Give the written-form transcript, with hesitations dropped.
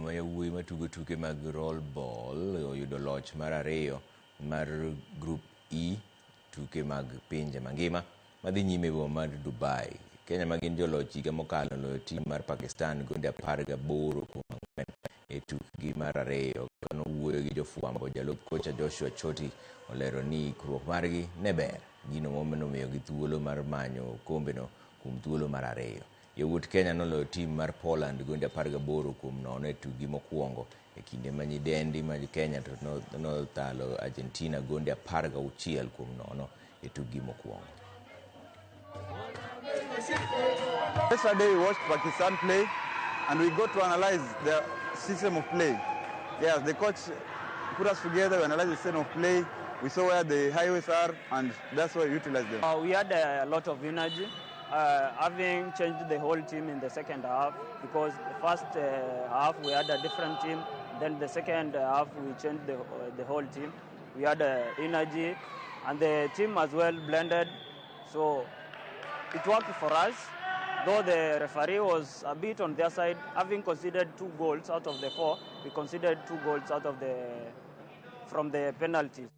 ma yawuoyi matugo tuke mag roll ball oyudo loch mar ariyo mar Group E tuke mag pinje mangima madhi nyime e boma mar Dubai. Kenya ma gin joloch higa mokalo oloyo tim mar Pakistan gonde 18-4 e tukgi mar ariyo. Kanowuoyo gi jofwambo, jalup kocha Joshua Choti olero ni ikruok margi ne ber, gino momiyogi thuolo mar manyo okombeno kuom thuolo mar ariyo. Yawuot Kenya noloyo tim mar Poland gonde 18-0 e tukgi mokwongo e kinde ma nyidendi mag Kenya to nothalo Argentina gonde 16-0 e tukgi mokwongo. Yesterday we watched Pakistan play and we got to analyze the system of play. Yeah, the coach put us together, we analyzed the system of play, we saw where the highways are, and that's why we utilized them. We had a lot of energy, having changed the whole team in the second half, because the first half we had a different team, then the second half we changed the whole team. We had energy, and the team as well blended, so it worked for us. Though the referee was a bit on their side, having conceded 2 goals out of the 4, we conceded 2 goals out of the from the penalties.